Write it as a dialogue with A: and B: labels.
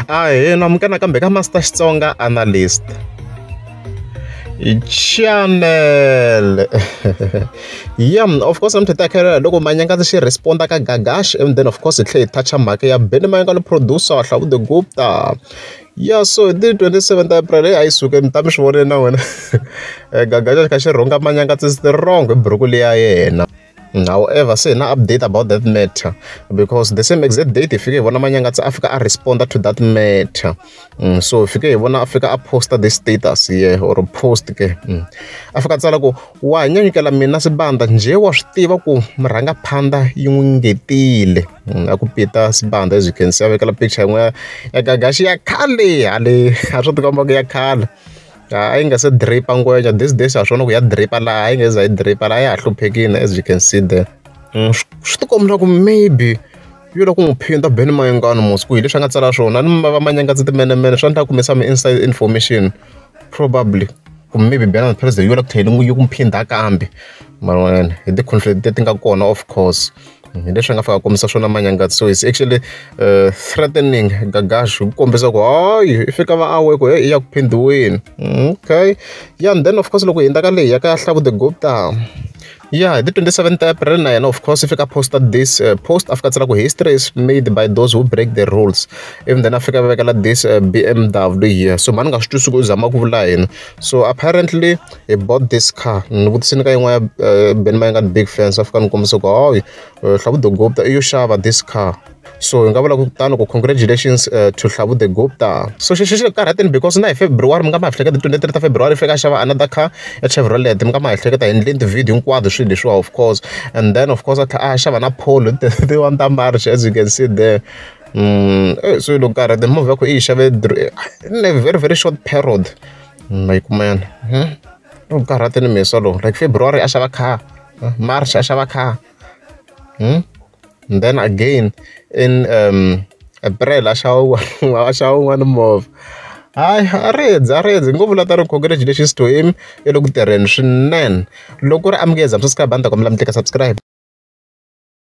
A: Ahee, namukela nakambe ka Master Xitsonga Analyst channel. Yeah, of course namuntlha hi ta kha loko Manyangatsi xi responda ka Gagash, and then of course hi tlhela hi toucha mhaka ya Benny Mayengani producer Hlavu the Gupta. Yeah, so hi ti 27 ta April a yi suke mi ta mi swi vonile na wena Gagash xi kha xi rhunga Manyangatsi strong hi buruku liya yena. However, se hi na update about that matter because the same exact date hi fike hi vona Manyangatsi a fika a responda to that matter. So hi fike hi vona a fika a posta this status here or post ke. A fika a tsala ku wa nyanyukela mina Sibanda njhe wa swi tiva ku murhangaphandha yi n'wi ngetile. A ku Peter Sibanda, as you can see, a vekela picture yin'we ya Gagashi ya khale hale a swi tikomba ku ya khale. A yi nga se drape ngwenya this days ha swona ku ya drape laha a yi nga za yi drape laha ya ha hluphekile, as you can see there. Swi tikomba ku maybe yo lava ku n'wi phinda Benny Mayengani mos ku hi leswi a nga tsala swona ni va Manyangatsi timenemene swi endla kumbe some inside information probably ku maybe Benny the President yo lava ku tlhela yi ku phinda kambe man'wanyana hi ti-conflict leti nga kona, of course hi leswi a nga fika a kombisa swona Manyangatsi. So it's actually threatening Gagash hi ku kombisa ku hayi i fika va awe ku i ya ku phindhiweni. Okay, yeah, and then of course loko hi hundza ka leyi ya ka Hlavu the Gupta, yeah, hi ti 27 ta April na yena of course i fika posta this post a fika tsala ku history is made by those who break the rules, even then a fika vekela this BMW here. So mani nga swi twisi ku u zama ku vula yini. So apparently he bought this car. Ni vutisini ka yin'we ya Benny Mayengani big fans, a fika ni kombisa ku hayi Hlavu the Gupta i yo xava this car. So hi nga vula ku tano ku congratulations to Hlavu the Gupta. So xi xi karhateni because na hi February mi nga ma hi hleketa 23 ta February fika xava another car ya Chevrolet, mi nga ma hi hleketa hi endleni ti-video hinkwato swilo leswiwa of course, and then of course a tlhela a xava na Polo ti 1 ta March, as you can see there. So loko karhati movha ya ku i yi xave in a very very short period ma yi kuma yana loko karhateni misa lowu like February a xava car, March a xava car, and then again in April a xava wun'wana movha. Hayi a ridzi ngo vula ta ri congratulations to him i le ku tirheni swinene. Loko ku ri a mi nge za mi subscribe a ni ta kombela mi tlika subscribe.